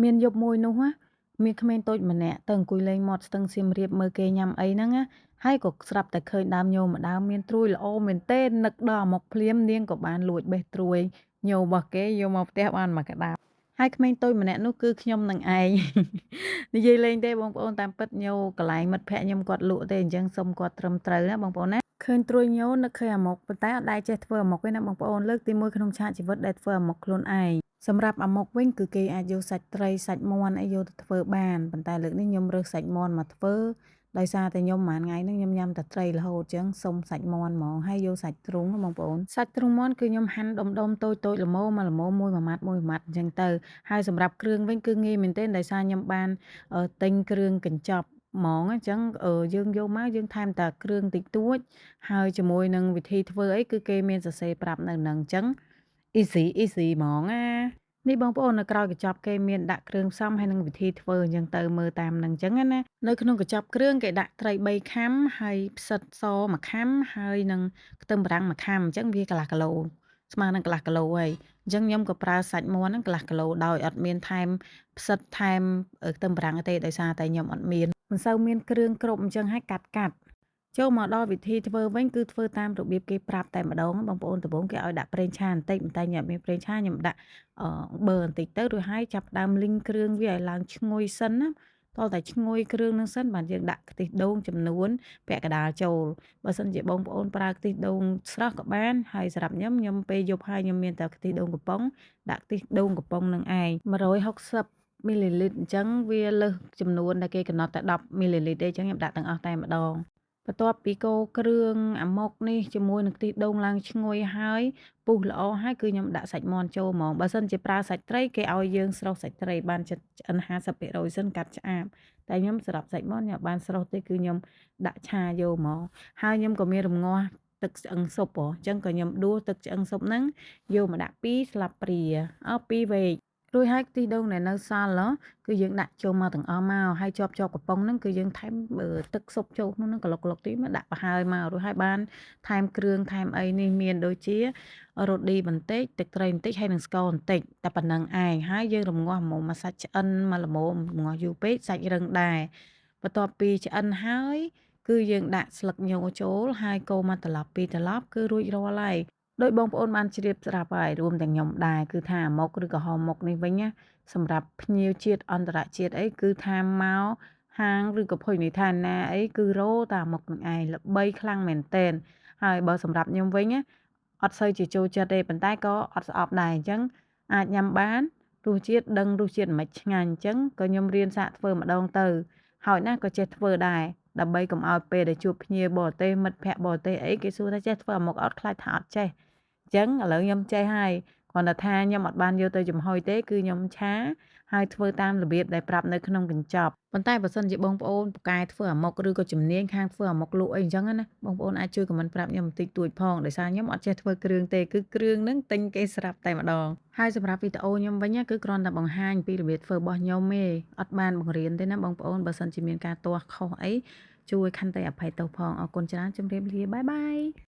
មានយប់មួយនោះណាមានក្មេងតូចម្នាក់ទៅអង្គុយលេងមាត់ស្ទឹងសៀមរាបមើលគេញ៉ាំអីហ្នឹងណាហើយក៏ស្រាប់តែឃើញដើមញោមម្ដើមមានត្រួយល្អមែនទេនឹកដល់អាម៉ុកភ្លាមនាងក៏បានលួចបេះត្រួយញោរបស់គេយកមកផ្ទះបានមកក្តាប់ហើយក្មេងតូចម្នាក់នោះគឺខ្ញុំនឹងឯង និយាយលេងទេបងប្អូនតាមពិតញោកន្លែងមិត្តភក្តិខ្ញុំគាត់លក់ទេអញ្ចឹងសុំគាត់ត្រឹមត្រូវណាបងប្អូនណាឃើញត្រួយញោនឹកឃើញអាម៉ុកប៉ុន្តែអត់ដែលចេះធ្វើអាម៉ុកទេណាបងប្អូនលើកទី1ក្នុងឆាកជីវិតដែលធ្វើអាម៉ុកខ្លួនឯងសម្រាប់អាម៉ុកវិញគឺគេអាចយកសាច់ត្រីសាច់មាន់អីយកទៅធ្វើបានប៉ុន្តែលើកនេះខ្ញុំរើសសាច់មាន់មកធ្វើដោយសារតែខ្ញុំប្រហែលថ្ងៃហ្នឹងខ្ញុំញ៉ាំតែត្រីរហូតអញ្ចឹងសុំសាច់មាន់ហ្មងហើយយកសាច់ទ្រូងបងប្អូនសាច់ទ្រូងមាន់គឺខ្ញុំហាន់ដុំដុំតូចតូចល្មមមកល្មមមួយមួយម៉ាត់មួយម៉ាត់អញ្ចឹងទៅហើយសម្រាប់គ្រឿងវិញគឺងាយមែនទែនដោយសារខ្ញុំបានទិញគ្រឿងកញ្ចប់ហ្មងអញ្ចឹងយើងយកមកយើងថែមតែគ្រឿងតិចតួចហើយជាមួយនឹងវិធីធ្វើអីគឺគេមានសរសេរប្រាប់នៅនឹងអញ្ចឹង easy easy ហ្មងណានេះបងប្អូននៅក្រោយកញ្ចប់គេមានដាក់គ្រឿងផ្សំហើយនឹងវិធីធ្វើអញ្ចឹងទៅមើលតាមនឹងអញ្ចឹងណានៅក្នុងកញ្ចប់គ្រឿងគេដាក់ត្រី3ខាំហើយផ្សិតស1ខាំហើយនឹងខ្ទឹមបារាំង1ខាំអញ្ចឹងវាកន្លះគីឡូស្មើនឹងកន្លះគីឡូហើយអញ្ចឹងខ្ញុំក៏ប្រើសាច់មាន់ហ្នឹងកន្លះគីឡូដោយអត់មានថែមផ្សិតថែមខ្ទឹមបារាំងទេដោយសារតែខ្ញុំអត់មានមិនសូវមានគ្រឿងគ្រប់អញ្ចឹងហើយកាត់កាត់ចូលមកដល់វិធីធ្វើវិញគឺធ្វើតាមរបៀបគេប្រាប់តែម្ដងបងប្អូនដំបូងគេឲ្យដាក់ប្រេងឆាបន្តិចប៉ុន្តែខ្ញុំអត់មានប្រេងឆាខ្ញុំដាក់ប៊ឺបន្តិចទៅរួចហើយចាប់ដើមលីងគ្រឿងវាឲ្យឡើងឈ្ងុយសិនណាតោះតែឈ្ងុយគ្រឿងនឹងសិនបានយើងដាក់ខ្ទិះដូងចំនួនពាក់កណ្ដាលចូលបើសិនជាបងប្អូនប្រើខ្ទិះដូងស្រស់ក៏បានហើយសម្រាប់ខ្ញុំខ្ញុំពេលយប់ហើយខ្ញុំមានតែខ្ទិះដូងកំប៉ុងដាក់ខ្ទិះដូងកំប៉ុងនឹងឯង160មីលីលីត្រអញ្ចឹងវាលើសចំនួនដែលគេកំណត់តែ10មីលីលីត្រទេអញ្ចឹងខ្ញុំដាក់ទាំងអស់តែម្ដងបន្ទាប់ពីកូរគ្រឿងអាម៉ុកនេះជាមួយនឹងខ្ទិះដូងឡើងឈ្ងុយហើយពុះល្អហើយគឺខ្ញុំដាក់សាច់មាន់ចូលហ្មងបើសិនជាប្រើសាច់ត្រីគេឲ្យយើងស្រុះសាច់ត្រីបានចិត្តឆ្អិន50%សិនកាត់ឆ្អាបតែខ្ញុំសម្រាប់សាច់មាន់ខ្ញុំបានស្រុះទេគឺខ្ញុំដាក់ឆាយកហ្មងហើយខ្ញុំក៏មានរងាស់ទឹកឆ្អឹងស៊ុបហ៎អញ្ចឹងក៏ខ្ញុំដួសទឹកឆ្អឹងស៊ុបហ្នឹងយកមកដាក់2ស្លាបព្រាអោ2វែករួចហើយខ្ទិះដូងដែលនៅសល់គឺយើងដាក់ចូលមកទាំងអស់មកហើយជាប់ជាប់កំប៉ុងហ្នឹងគឺយើងថែមទឹកស៊ុបចូលក្នុងហ្នឹងក្លុកក្លុកទីមកដាក់ប្រហើយមករួចហើយបានថែមគ្រឿងថែមអីនេះមានដូចជារ៉ូឌីបន្តិចទឹកត្រីបន្តិចហើយនិងស្ករបន្តិចតែប៉ុណ្្នឹងឯងហើយយើងរងាស់ហ្មងមកសាច់ឆ្អិនមកល្មមរងាស់យូរពេកសាច់រឹងដែរបន្ទាប់ពីឆ្អិនហើយគឺយើងដាក់ស្លឹកញចូលហើយកូរមកត្រឡប់ពីរត្រឡប់គឺរួចរាល់ហើយដោយបងប្អូនបានជ្រាបស្រាប់ហើយរួមទាំងខ្ញុំដែរគឺថាអាម៉ុកឬក៏ហមុកនេះវិញណាសម្រាប់ភ្ញៀវជាតិអន្តរជាតិអីគឺថាមកហាងឬក៏ភោជនីយដ្ឋានណាអីគឺរោតាអាម៉ុកនឹងឯងល្បីខ្លាំងមែនទែនហើយបើសម្រាប់ខ្ញុំវិញណាអត់សូវជាចូលចិត្តទេប៉ុន្តែក៏អត់ស្អប់ដែរអញ្ចឹងអាចញ៉ាំបានរសជាតិដឹងរសជាតិមិនឆ្ងាញ់អញ្ចឹងក៏ខ្ញុំរៀនសាកធ្វើម្ដងទៅហើយណាក៏ចេះធ្វើដែរដើម្បីកុំឲ្យពេលដែលជួបភ្ញៀវបរទេសមិត្តភក្តិបរទេសអីគេសួរថាចេះធ្វើអាម៉ុកអត់ខ្លាចថាអត់ចេះអញ្ចឹងឥឡូវខ្ញុំចេះហើយគ្រាន់តែថាខ្ញុំអត់បានយកទៅចំហុយទេគឺខ្ញុំឆាហើយធ្វើតាមរបៀបដែលប្រាប់នៅក្នុងកញ្ចប់ប៉ុន្តែបើសិនជាបងប្អូនពូកែធ្វើអាម៉ុកឬក៏ជំនាញខាងធ្វើអាម៉ុកលក់អីអញ្ចឹងណាបងប្អូនអាចជួយខមមិនប្រាប់ខ្ញុំបន្តិចតួចផងដោយសារខ្ញុំអត់ចេះធ្វើគ្រឿងទេគឺគ្រឿងហ្នឹងទិញគេស្រាប់តែម្ដងហើយសម្រាប់វីដេអូខ្ញុំវិញគឺគ្រាន់តែបង្ហាញពីរបៀបធ្វើរបស់ខ្ញុំទេអត់បានបង្រៀនទេណាបងប្អូនបើសិនជាមានការទាស់ខុសអីជួយខន្តីអភ័យទោសផងអរគុណច្រើនជម្រាបលាបាយបាយ។